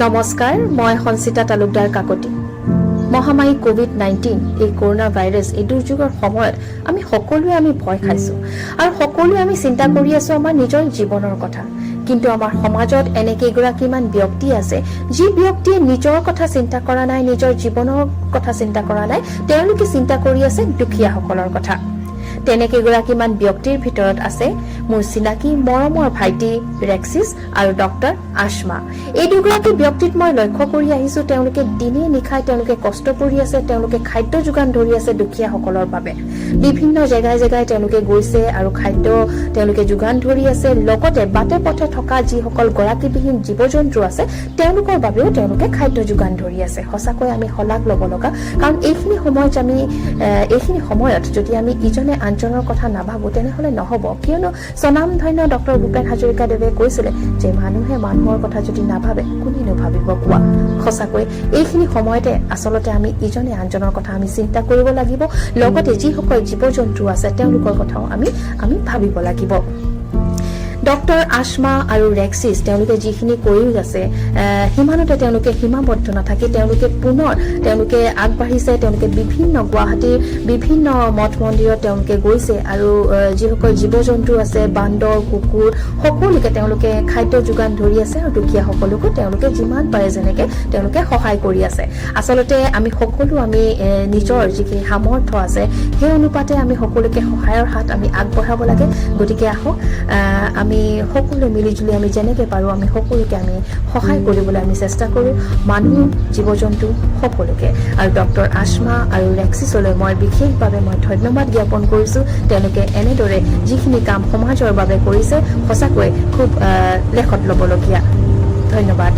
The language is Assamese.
নমস্কাৰ, মই সঞ্চিতা তালুকদাৰ কাকতি। মহামাৰী ক'ভিড-19, এই কৰোণা ভাইৰাছ, এই দুৰ্যোগৰ সময়ত আমি সকলোৱে আমি ভয় খাইছোঁ আৰু সকলোৱে আমি চিন্তা কৰি আছোঁ আমাৰ নিজৰ জীৱনৰ কথা। কিন্তু আমাৰ সমাজত এনে কেইগৰাকীমান ব্যক্তি আছে, যি ব্যক্তিয়ে নিজৰ কথা চিন্তা কৰা নাই, নিজৰ জীৱনৰ কথা চিন্তা কৰা নাই, তেওঁলোকে চিন্তা কৰি আছে দুখীয়াসকলৰ কথা। তেনে কেইগৰাকীমান ব্যক্তিৰ ভিতৰত আছে মোৰ চিনাকি মৰমৰ ভাইটি ৰেক্সিছ আৰু ডক্টৰ আশমা। এই দুগৰাকী ব্যক্তিক মই লক্ষ্য কৰি আহিছো, তেওঁলোকে দিনে নিশাই তেওঁলোকে কষ্ট কৰি আছে, তেওঁলোকে খাদ্য যোগান ধৰি আছে দুখীয়াসকলৰ বাবে। বিভিন্ন জেগাই জেগাই তেওঁলোকে গৈছে আৰু খাদ্য তেওঁলোকে যোগান ধৰি আছে। লগতে বাটে পথে থকা যিসকল গৰাকীবিহীন জীৱ জন্তু আছে, তেওঁলোকৰ বাবেও তেওঁলোকে খাদ্য যোগান ধৰি আছে। সঁচাকৈ আমি শলাগ ল'ব লগা, কাৰণ এইখিনি সময়ত যদি আমি ইজনে আনজনৰ কথা নাভাবো, তেনেহ'লে নহ'ব। কিয়নো স্বনামধন্য ডক্টৰ ভূপেন হাজৰিকাদেৱে কৈছিলে যে মানুহে মানুহৰ কথা যদি নাভাবে, কোনেনো ভাবিব কোৱা? সঁচাকৈ এইখিনি সময়তে আচলতে আমি ইজনে আনজনৰ কথা আমি চিন্তা কৰিব লাগিব। লগতে যিসকল জীৱ জন্তু আছে, তেওঁলোকৰ কথাও আমি ভাবিব লাগিব। ডক্টৰ আশমা আৰু ৰেক্সিছ, তেওঁলোকে যিখিনি কৰি আছে, সিমানতে তেওঁলোকে সীমাবদ্ধ নাথাকি তেওঁলোকে পুনৰ তেওঁলোকে আগবাঢ়িছে। তেওঁলোকে বিভিন্ন গুৱাহাটীৰ বিভিন্ন মঠ মন্দিৰত তেওঁলোকে গৈছে আৰু যিসকল জীৱ জন্তু আছে, বান্দৰ, কুকুৰ, সকলোকে তেওঁলোকে খাদ্য যোগান ধৰি আছে আৰু দুখীয়াসকলকো তেওঁলোকে যিমান পাৰে যেনেকে তেওঁলোকে সহায় কৰি আছে। আচলতে আমি সকলো আমি নিজৰ যিখিনি সামৰ্থ্য আছে, সেই অনুপাতে আমি সকলোকে সহায়ৰ হাত আমি আগবঢ়াব লাগে। গতিকে আহক, আমি সকলোৱে মিলিজুলি আমি যেনেকে পাৰোঁ, আমি সকলোকে আমি সহায় কৰিবলৈ আমি চেষ্টা কৰোঁ, মানুহ, জীৱ জন্তু সকলোকে। আৰু ডক্টৰ আশমা আৰু ৰেক্সিছলৈ মই বিশেষভাৱে মই ধন্যবাদ জ্ঞাপন কৰিছোঁ। তেওঁলোকে এনেদৰে যিখিনি কাম সমাজৰ বাবে কৰিছে, সঁচাকৈ খুব লেখত ল'বলগীয়া। ধন্যবাদ।